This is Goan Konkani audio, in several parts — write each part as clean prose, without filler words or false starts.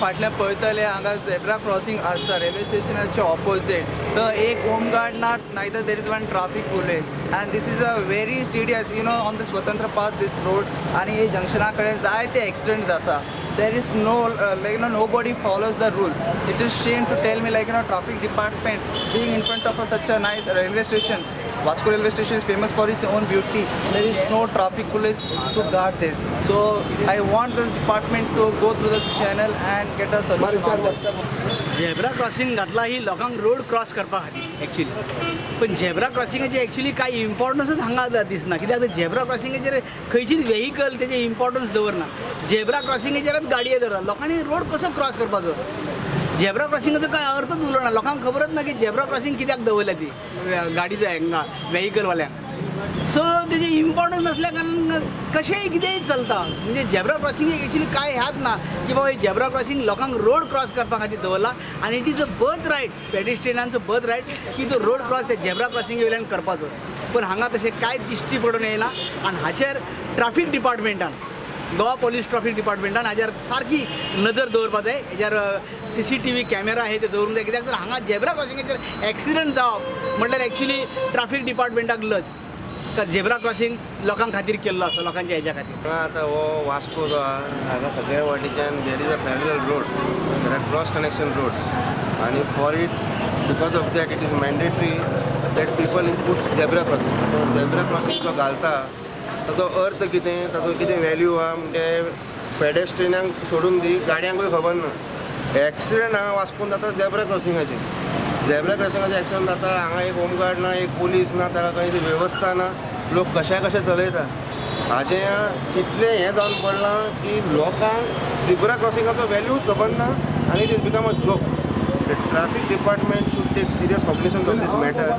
फाटल्यान पळयतले हांगा झेब्रा क्रॉसिंग आसा रेल्वे स्टेशनाच्या ऑपोजीट. तर एक होम गार्ड ना, neither there is one traffic police and this is a very tedious on the Swatantra path this road. आनी हे जंक्शना कडेन जायते एक्सिडंट जाता. There is no like nobody follows the rules. It is shame to tell me like traffic department being in front of a such a nice railway station. Vasco railway station is famous for its own beauty. There is no traffic police to guard this. So I want the department to go through this channel and get a solution on this. Zebra crossing घातला ही लोकांक रोड क्रॉस करपा खातीर एक्चुली, पण झेब्रा क्रॉसिंगाचे एक्चुली कांय इम्पॉर्टन्सूच हांगा दिसना. कित्याक झेब्रा क्रॉसिंगाचेर खंयचीच व्हेकल तेजें इम्पॉर्टन्स दवरना. झेब्रा क्रॉसिंगाचेरच गाडये दवरता. लोकांनी रोड कसो क्रॉस करपाचो? झेब्रा क्रॉसिंगाचो कांय अर्थच उरलो ना. लोकांक खबरच ना की झेब्रा क्रॉसिंग कित्याक दवरल्या ती गाडीचो हांगा व्हेकलवाल्यांक. सो तेजें इम्पॉर्टन्स नासल्या कारणान कशेंय कितेंय चलता. म्हणजे झेब्रा क्रॉसिंगेक एक्चुली कांय ह्याच ना की बाबा झेब्रा क्रॉसिंग लोकांक रोड क्रॉस करपा खातीर दवरला आनी it is a birth right, पेडिस्ट्रियनांचो birth right की तो रोड क्रॉस ते झेब्रा क्रॉसिंगे वयल्यान करपाचो. पण हांगा तशें कांय दिश्टी पडून येयना आनी हाचेर ट्राफीक डिपार्टमेंटान, गोवा पोलीस ट्राफीक डिपार्टमेंटान हाजेर सारकी नदर दवरपा जाय. हेजेर CCTV camera हे ते दवरूंक जाय. कित्याक तर हांगा झेब्रा क्रॉसिंगेचेर एक्सिडंट जावप म्हटल्यार एक्चुली ट्राफीक डिपार्टमेंटाक लज. झेब्रा क्रॉसिंग लोकां खातीर केल्लो आसा, लोकांच्या हेज्या खातीर. आतां हो वास्को जो आहा हांगा सगळ्या वाटेच्यान there is a parallel road, there are cross connection roads आनी for it because of that it is mandatory that people in put zebra crossing. Zebra crossing जो घालता ताजो अर्थ कितें, ताजो कितें वॅल्यू आहा म्हणजे पेडेस्ट्रियनांक सोडून दी, गाडयांकूय खबर ना. एक्सिडंट हांगा वास्कोन जाता झेब्रा क्रॉसिंगाचेर. झेब्रा क्रॉसिंगाचे एक्सिडंट जाता. हांगा एक होमगार्ड ना, एक पोलीस ना, ताका खंयची वेवस्था ना. लोक कशा कशे चलयता. हाजें इतलें हें जावन पडलां की लोकांक झिब्रा क्रॉसिंगाचो वॅल्यूच खबर ना आनी it is become a joke. The traffic department should take serious cognizance of this matter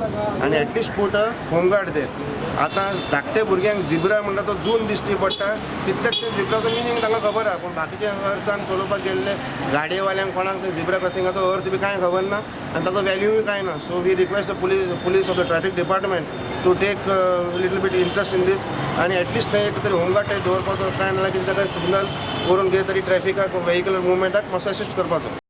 आनी at least put a home guard there. आतां धाकटे भुरग्यांक झिब्रा म्हणटा तो जून दिश्टी पडटा तितलेंच ते झिब्राचो मिनींग तांकां खबर आहा, पूण बाकीच्या अर्थान चलोवपाक गेल्ले गाडयेवाल्यांक कोणाक ते झिब्रा क्रॉसिंगाचो अर्थ बी कांय खबर ना आनी ताचो वॅल्यूय कांय ना. So we request the police of the traffic department to take little bit interest in this आनी एटलिस्ट थंय एक तरी होमगार्ड तरी दवरपाचो, कांय नाल्यार कितें ताका सिग्नल करून कितें तरी ट्रॅफिकाक व्हेकल मुवमेंटाक मातसो एसिस्ट करपाचो.